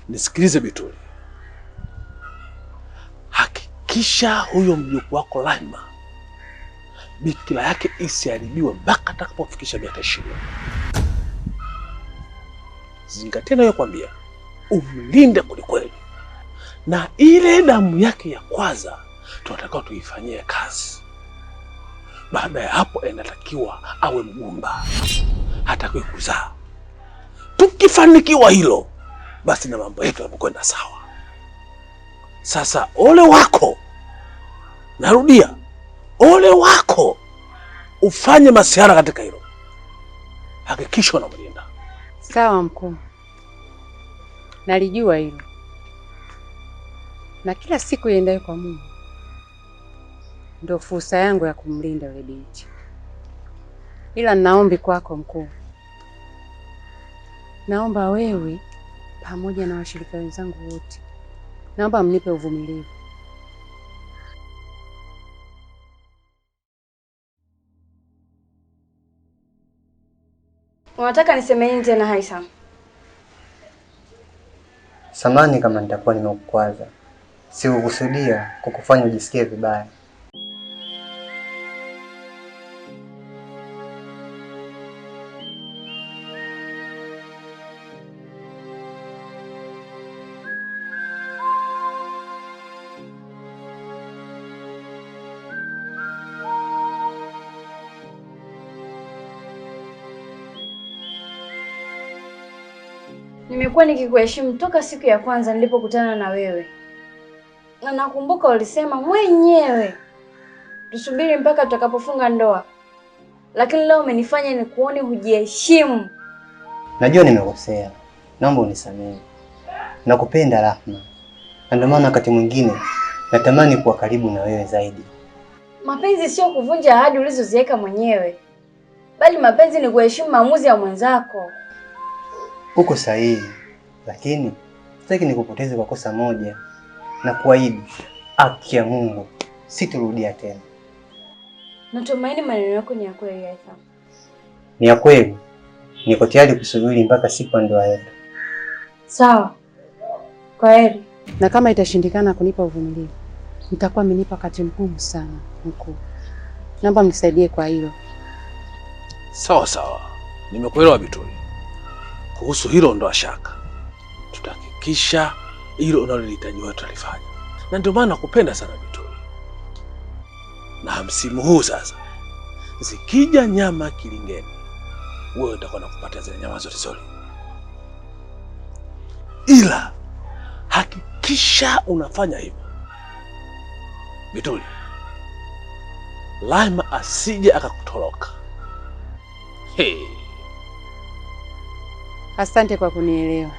Nisikilize Bituli, hakikisha huyo mjukuu wako Rahma bikira yake isiharibiwe mpaka atakapofikisha miaka 20. Zingatia nayokwambia, umlinde kwelikweli, na ile damu yake ya kwanza tunatakiwa tuifanyie kazi. Baada ya hapo inatakiwa awe mgumba, hatakiwi kuzaa. Tukifanikiwa hilo, basi na mambo yetu yanakwenda sawa. Sasa ole wako, narudia, ole wako ufanye masiara katika hilo. Hakikisha unamlinda. Sawa mkuu, nalijua hilo, na kila siku iendayo kwa Mungu ndio fursa yangu ya kumlinda yule binti. Ila naombi kwako mkuu, naomba wewe pamoja na washirika wenzangu wote, naomba mnipe uvumilivu. Unataka niseme nini tena Haitham? Samahani kama nitakuwa nimekukwaza. Sikukusudia kukufanya ujisikie vibaya. Nimekuwa nikikuheshimu toka siku ya kwanza nilipokutana na wewe. Na nakumbuka ulisema mwenyewe tusubiri mpaka tutakapofunga ndoa. Lakini leo umenifanya nikuone hujiheshimu. Najua nimekosea. Naomba unisamehe. Nakupenda Rahma. Na ndio maana wakati mwingine natamani kuwa karibu na wewe zaidi. Mapenzi sio kuvunja ahadi ulizoziweka mwenyewe, bali mapenzi ni kuheshimu maamuzi ya mwenzako. Uko sahihi, lakini sitaki nikupoteze kwa kosa moja, na kuahidi haki ya Mungu sitorudia tena. Natumaini maneno yako ni ya kweli Haitham. Ni ya kweli. Niko tayari kusubiri mpaka siku ya ndoa yetu. Sawa. Kwaheri. Na kama itashindikana kunipa uvumilivu, nitakuwa amenipa wakati mgumu sana mkuu. Naomba mnisaidie kwa hilo. Sawa sawa, nimekuelewa Bituli. Kuhusu hilo ondoa shaka, tutahakikisha hilo unalolihitaji wewe tutalifanya, na ndio maana nakupenda sana Bituli. Na msimu huu sasa, zikija nyama kilingeni, wewe utakuwa nakupatia zile nyama zote zote, ila hakikisha unafanya hivyo Bituli, Rahma asije akakutoroka. Hey. Asante kwa kunielewa.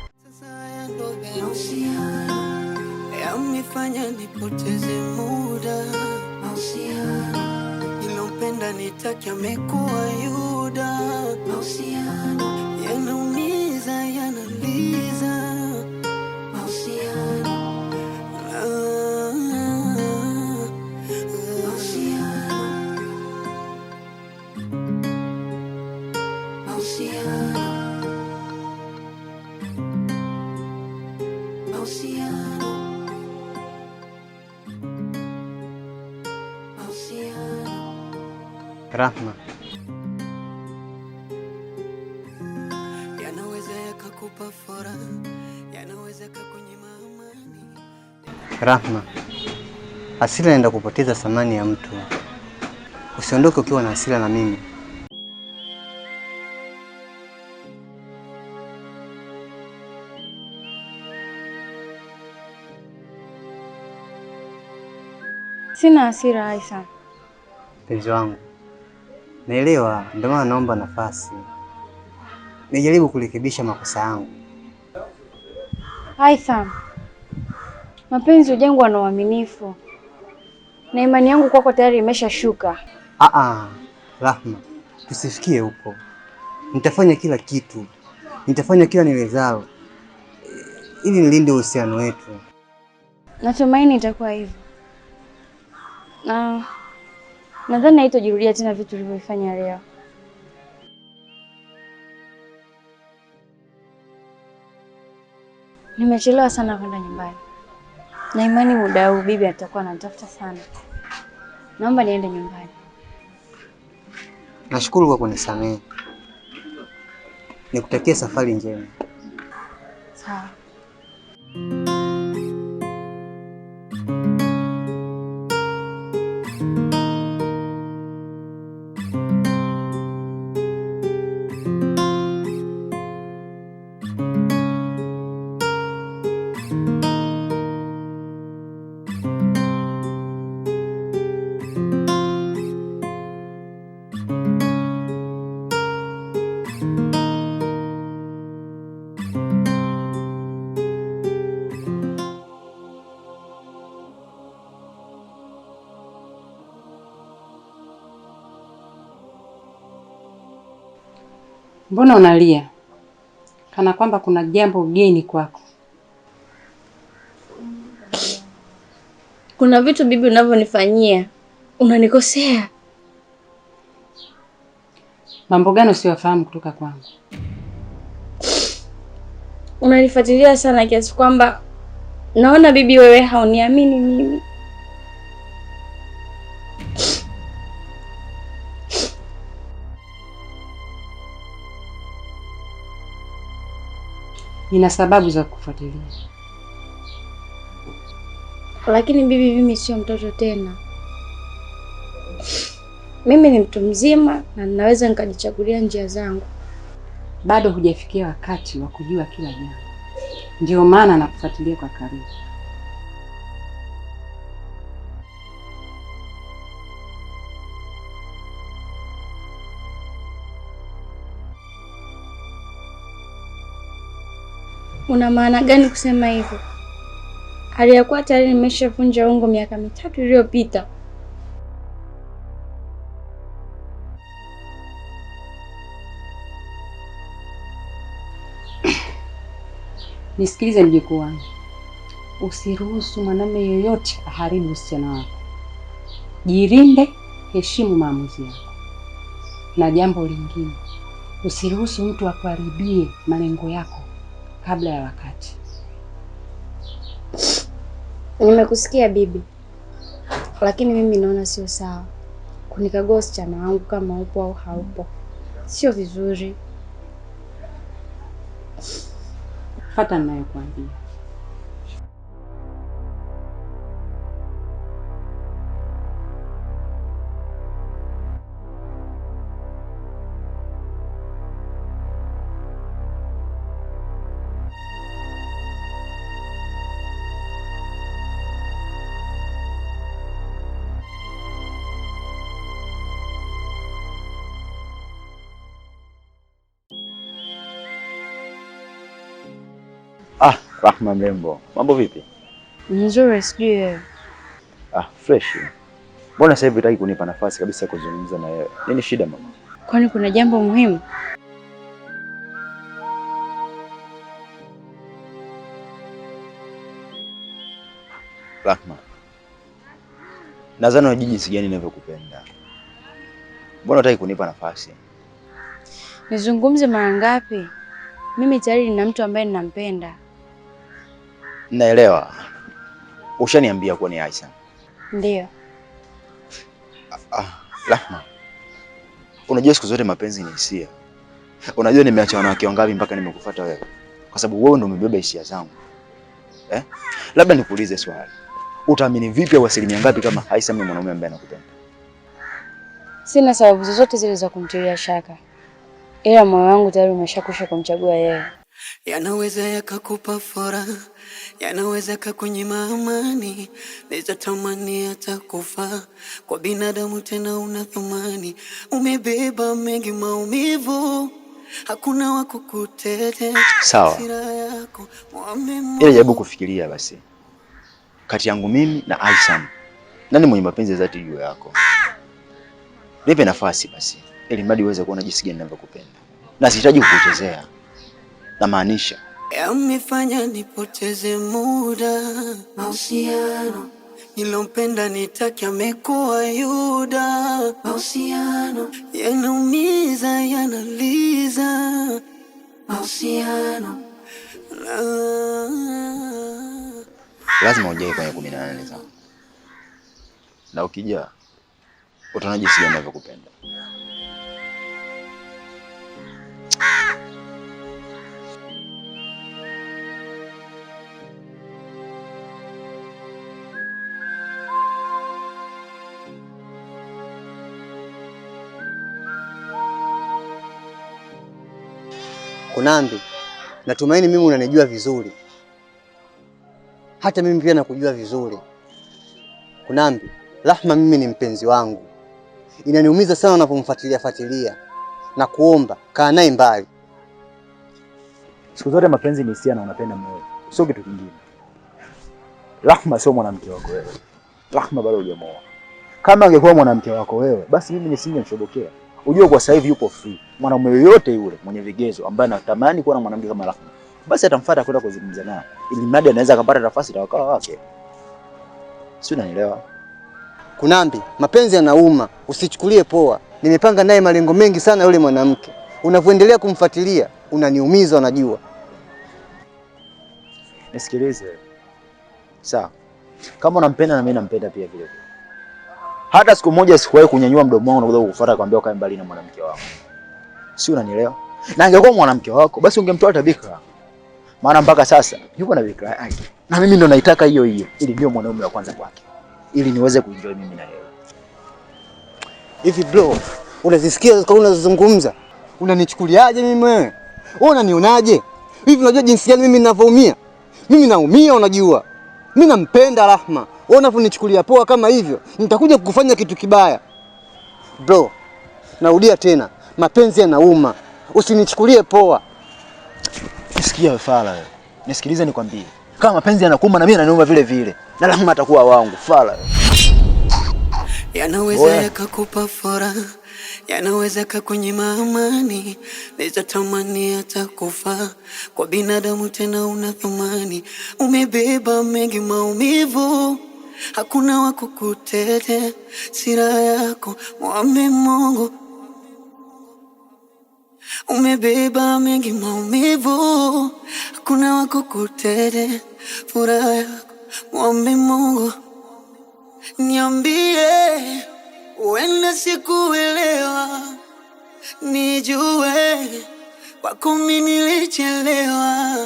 Yamefanya nipoteze muda, nilompenda nitaki amekuwa Yuda, yanaumiza yanaliza. Rahma, Yanaweza yakakupa furaha, yanaweza yakakunyima amani. Rahma, hasira inaenda kupoteza thamani ya mtu. Usiondoke ukiwa na hasira na mimi. Sina hasira Haitham. Mpenzi wangu, naelewa, ndio maana naomba nafasi nijaribu kurekebisha makosa yangu. Haitham, mapenzi hujengwa na uaminifu, na imani yangu kwako tayari imeshashuka. Aa, Rahma, tusifikie huko. Nitafanya kila kitu, nitafanya kila niwezalo ili nilinde uhusiano wetu. Natumaini itakuwa hivyo, na nadhani haitojirudia tena vitu tulivyofanya leo. Nimechelewa sana kwenda nyumbani. Na imani muda huu bibi atakuwa ananitafuta sana. Naomba niende nyumbani. Nashukuru kwa kunisamehe. Nikutakie safari njema. Sawa. Mbona unalia kana kwamba kuna jambo geni kwako? Kuna vitu bibi unavyonifanyia, unanikosea. Mambo gani usiyofahamu kutoka kwangu? Unanifuatilia sana kiasi kwamba naona bibi wewe hauniamini mimi. Nina sababu za kufuatilia. Lakini bibi, mimi sio mtoto tena. Mimi ni mtu mzima na ninaweza nikajichagulia njia zangu. Bado hujafikia wakati wa kujua kila jambo. Ndio maana nakufuatilia kwa karibu. Una maana gani kusema hivyo? Hali ya kuwa tayari nimeshavunja ungo miaka 3 iliyopita. Nisikilize mjukuu wangu. Usiruhusu mwanamume yoyote aharibu usichana wako. Jirinde, heshimu maamuzi yako. Na jambo lingine, usiruhusu mtu akuharibie malengo yako kabla ya wakati. Nimekusikia bibi. Lakini mimi naona sio sawa kunikagua usichana wangu kama upo au haupo. Sio vizuri. Fuata ninayokuambia. Ah, Rahma mrembo. Mambo vipi? Nzuri, sijui wewe. Ah, fresh. Mbona sasa hivi hutaki kunipa nafasi kabisa kuzungumza na wewe? Nini shida mama? Kwani kuna jambo muhimu? Rahma, nadhani unajua jinsi gani ninavyokupenda. Mbona hutaki kunipa nafasi? Nizungumze mara ngapi? Mimi tayari nina mtu ambaye ninampenda. Naelewa. Ushaniambia kuwa ni Aisha. Ndio. Rahma, unajua siku zote mapenzi ni hisia. Unajua nimeacha wanawake wangapi mpaka nimekufuata wewe? Kwa sababu wewe ndio umebeba hisia zangu. Eh? Labda nikuulize swali. Utaamini vipi au asilimia ngapi kama Aisha ni mwanaume ambaye anakupenda? Sina sababu zozote zile za kumtilia shaka. Ila moyo wangu tayari umeshakwisha kumchagua yeye. Yanaweza yakakupa furaha, yanaweza yakakunyima amani. Nitatamani hata kufa kwa binadamu, tena una thamani. Umebeba mengi maumivu, hakuna wa kukutetea. Sawa. Ila jaribu kufikiria basi, kati yangu mimi na Aisha, nani mwenye mapenzi zaidi juu yako? Nipe nafasi basi, ili mradi uweze kuona jinsi gani ninavyokupenda. Na sihitaji kukuchezea. Namaanisha yamefanya nipoteze muda. Mahusiano nilompenda nitaki amekuwa Yuda. Mahusiano yanaumiza, yanaliza. Mahusiano Lazima ujae kwenye 18 zangu. Na ukija utaona jinsi gani ninavyokupenda. Kunambi, natumaini mimi unanijua vizuri, hata mimi pia nakujua vizuri. Kunambi, Rahma mimi ni mpenzi wangu, inaniumiza sana unapomfuatilia fuatilia, na kuomba kaa naye mbali. Siku zote mapenzi ni hisia na unapenda moyo, sio kitu kingine. Rahma sio mwanamke wako wewe. Rahma bado hujamuoa. Kama angekuwa mwanamke wako wewe, basi mimi nisingemshobokea. Unajua kwa sasa hivi yupo free. Mwanamume yoyote yule mwenye vigezo ambaye anatamani kuwa na mwanamke kama Rahma, basi atamfuata kwenda kuzungumza naye, ili mradi anaweza akapata nafasi na wakawa wake. Si unanielewa? Kunambi, mapenzi yanauma, usichukulie poa. Nimepanga naye malengo mengi sana yule mwanamke. Unavyoendelea kumfuatilia unaniumiza, unajua. Nisikilize. Sawa. Kama unampenda na mimi nampenda pia vile vile. Hata siku moja sikuwahi kunyanyua mdomo wangu na kuja kukufuata kwambia ukae mbali na mwanamke wangu. Si unanielewa? Na angekuwa mwanamke wako basi ungemtoa hata bikra. Maana mpaka sasa yuko na bikra yake. Na mimi ndo naitaka hiyo hiyo ili ndio mwanaume wa kwanza kwake. Ili niweze kuenjoy mimi na yeye. Hivi bro, unazisikia kwa unazozungumza? Unanichukuliaje mimi wewe? Wewe unanionaje? Hivi unajua jinsi gani mimi ninavyoumia? Mimi naumia unajua. Mimi nampenda Rahma. Wewe unavyonichukulia poa kama hivyo, nitakuja kukufanya kitu kibaya. Bro, narudia tena, mapenzi yanauma. Usinichukulie poa. Nisikia wewe fala wewe. Nisikilize nikwambie. Kama mapenzi yanakuuma na mimi yananiuma vile vile. Na Rahma atakuwa wangu, fala wewe. Yanaweza yakakupa furaha, yanaweza yakakunyima amani. Nitatamani hata kufa kwa binadamu, tena una thamani. Umebeba mengi maumivu, hakuna wa kukutetea. Sira yako mwombe Mungu. Umebeba mengi maumivu, hakuna wa kukutetea. Furaha yako mwombe Mungu. Niambie, wenda sikuelewa, nijue kwako mimi nilichelewa.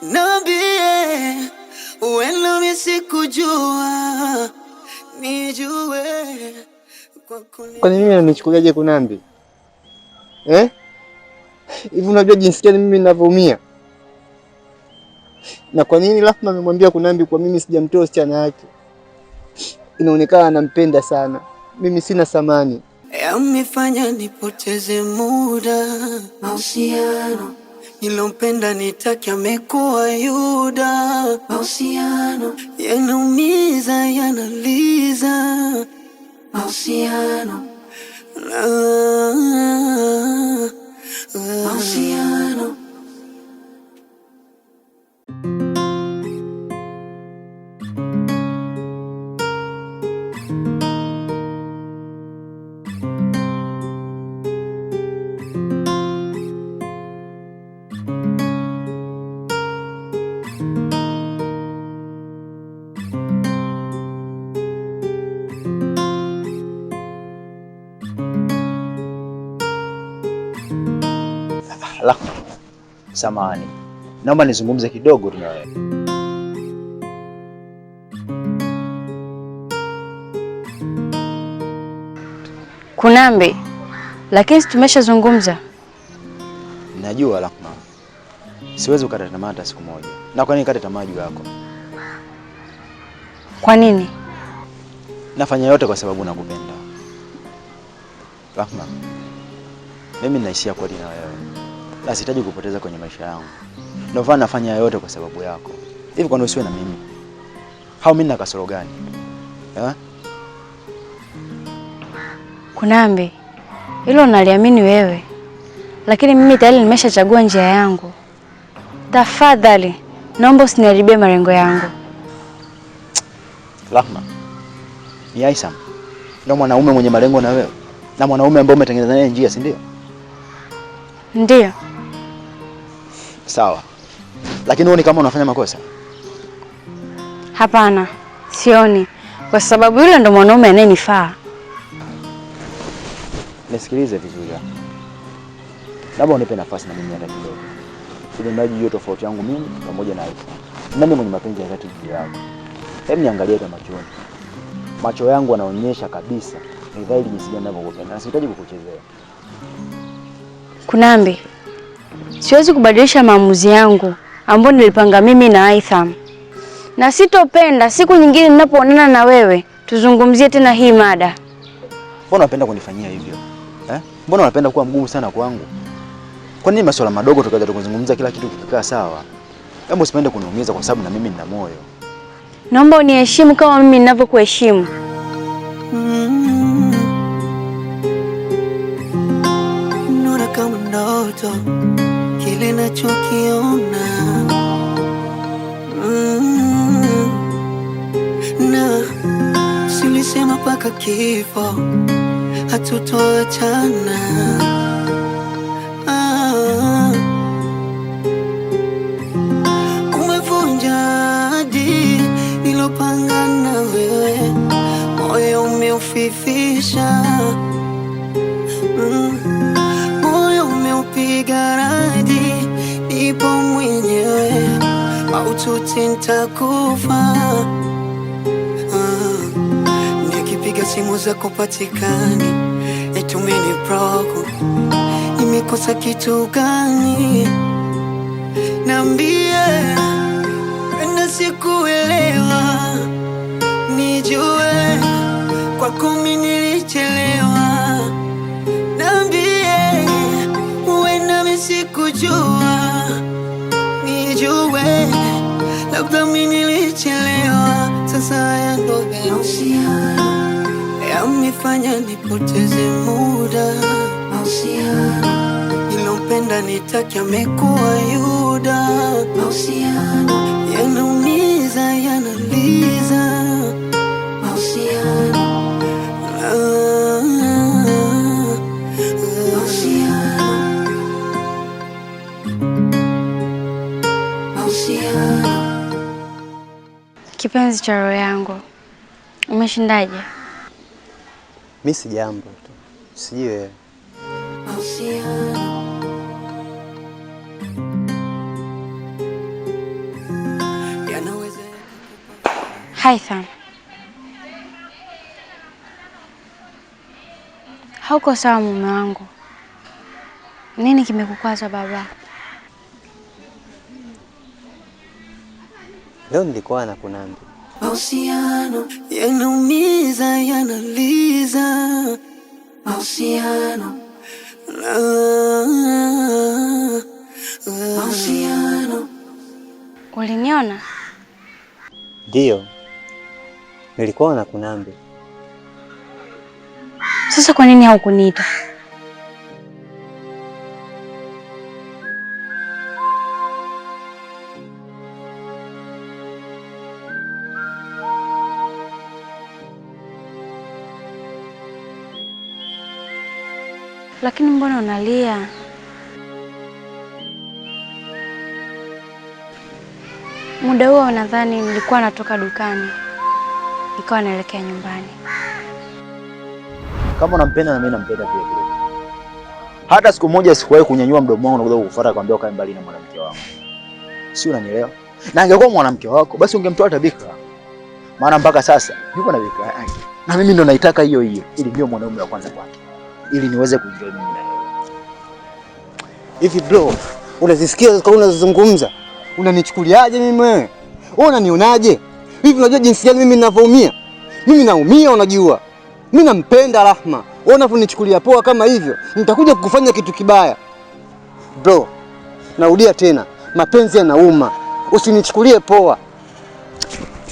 Niambie, wenda mimi sikujua, nijue kwako. Kwani mimi unanichukuliaje Kunambi? Eh? Hivi unajua jinsi gani mimi ninavyoumia? Na kwa nini Rahma amemwambia Kunambi kwa mimi sijamtoa msichana yake? Inaonekana anampenda sana. Mimi sina thamani. Yamefanya nipoteze muda, mahusiano nilompenda nitaki amekuwa Yuda, mahusiano yanaumiza, yanaliza, mahusiano mahusiano. Rahma, samahani, naomba nizungumze kidogo tu na wewe. Kunambi, lakini tumeshazungumza. Najua Rahma, siwezi kukata tamaa hata siku moja. Na kwa nini nikate tamaa juu yako? Kwa nini? Nafanya yote kwa sababu nakupenda Rahma. Mimi nina hisia kweli na wewe na sihitaji kupoteza kwenye maisha yangu. Ndio maana nafanya yote kwa sababu yako. Hivi kwa nini usiwe na mimi? Hao mimi nina kasoro gani? Eh? Kunambi, hilo naliamini wewe, lakini mimi tayari nimeshachagua njia yangu. Tafadhali naomba usiniharibie malengo yangu. Rahma, ni Aisam ndio mwanaume mwenye malengo na wewe, na mwanaume ambaye umetengeneza naye njia, si ndio? Ndio. Sawa, lakini huoni kama unafanya makosa? Hapana, sioni, kwa sababu yule ndo mwanaume anayenifaa. Nisikilize vizuri hapa. Naomba unipe nafasi na mimi hata kidogo, ili mradi hiyo tofauti yangu mimi pamoja na Aisha. Nani mwenye mapenzi ya dhati juu yako? Hebu niangalie hata machoni. Macho yangu yanaonyesha kabisa ni dhahiri jinsi gani ninavyokupenda na sihitaji kukuchezea. Kunambi, siwezi kubadilisha maamuzi yangu ambayo nilipanga mimi na Aitham, na sitopenda siku nyingine ninapoonana na wewe tuzungumzie tena hii mada. Mbona unapenda kunifanyia hivyo? Eh? Mbona unapenda kuwa mgumu sana kwangu? Kwa nini masuala madogo tukaja tukuzungumza kila kitu kikikaa sawa? Hebu usipende kuniumiza kwa sababu na mimi nina moyo. Naomba uniheshimu kama mimi ninavyokuheshimu. Nura kama ndoto, kile nachokiona na silisema mpaka kifo hatutoachana. Ah, umevunja ahadi nilopanga na wewe, moyo umeufifisha. Moyo umeupiga radi, nipo mwenyewe, maututi nitakufa. Nikipiga simu zako patikani, eti umeniblock, nimekosa kitu gani? Niambie, na sikuelewa, nijue kwako mimi nilichelewa. Niambie, uwe nami sikujua, nijue labda mimi nilichelewa. Sasa haya ndo mahusiano yamefanya nipoteze muda. Mahusiano nilompenda nitaki amekuwa Yuda. Mahusiano yanaumiza, yanaliza. Mahusiano mahusiano mahusiano. Kipenzi cha roho yangu, umeshindaje? Mimi si jambo tu, sijui wewe. Mahusiano yanaweza Haitham, hauko sawa mume wangu. Nini kimekukwaza baba? Leo nilikuwa na Kunambi. Mahusiano yanaumiza, yanaliza. Mahusiano mahusiano. Uliniona? Ndiyo, nilikuwa na Kunambi. Sasa kwa nini haukuniita? Lakini mbona unalia? Muda huo nadhani nilikuwa natoka dukani, nikawa naelekea nyumbani. Kama unampenda na mimi nampenda pia vile. Hata siku moja sikuwahi kunyanyua mdomo wangu na kuja kukufuata kwambia ukae mbali na mwanamke wangu. Si unanielewa? Na angekuwa mwanamke wako basi ungemtoa hata bikra. Maana mpaka sasa yuko na bikra yake. Na mimi ndo naitaka hiyo hiyo ili niwe mwanaume wa kwanza kwake. Ili niweze kuenjoy mimi na yeye. Hivi bro, unazisikia kauli unazozungumza? Unanichukuliaje mimi wewe? Wewe unanionaje? Hivi unajua jinsi gani mimi ninavyoumia? Mimi naumia unajua. Mimi nampenda Rahma. Wewe unavyonichukulia poa kama hivyo, nitakuja kukufanya kitu kibaya. Bro, narudia tena, mapenzi yanauma. Usinichukulie poa.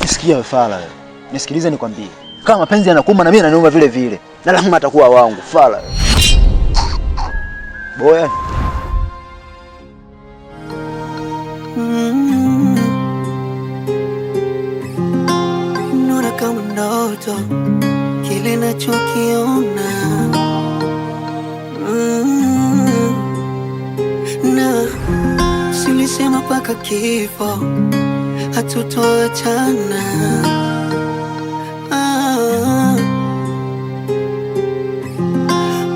Nisikia wewe fala wewe. Nisikilize nikwambie. Kama mapenzi yanakuuma na mimi yananiuma vile vile. Na Rahma atakuwa wangu, fala wewe. Boya. Nura kama ndoto, kile nachokiona na silisema mpaka kifo hatutoachana. Ah,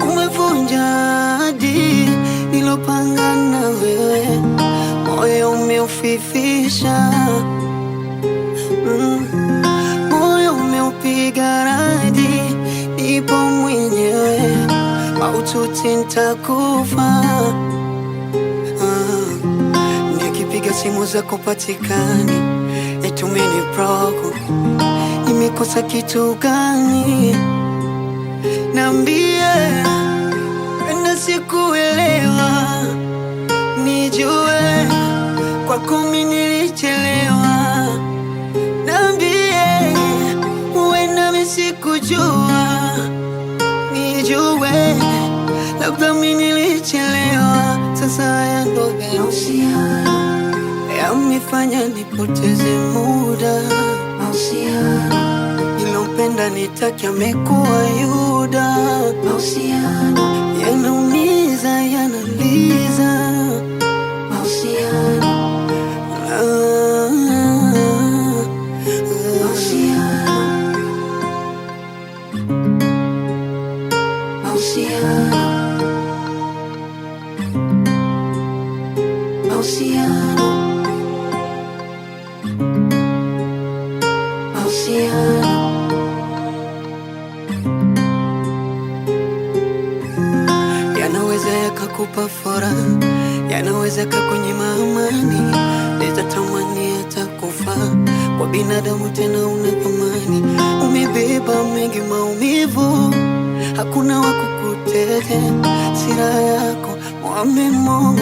umevunja ahadi nilopanga na wewe, moyo umeufifisha. Mm. Moyo umeupiga radi, nipo mwenyewe, maututi nitakufa. Ah, nikipiga simu zako patikani, eti umeniblock. Nimekosa kitu gani? Niambie, na sikuelewa, nijue kwako mimi nilichelewa. Niambie, uwe nami sikujua, nijue labda mimi nilichelewa. Sasa haya ndo mahusiano yamefanya nipoteze muda. Mahusiano nilompenda nitaki amekuwa Yuda. Mahusiano yanaumiza, yanaliza. Mahusiano ah, mahusiano, mahusiano, mahusiano, mahusiano. Yanaweza yakakupa furaha, yanaweza yakakunyima amani. Nitatamani hata kufa kwa binadamu, tena una thamani. Umebeba mengi maumivu, hakuna wa kukutetea. Sira yako mwambe Mungu.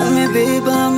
Umebeba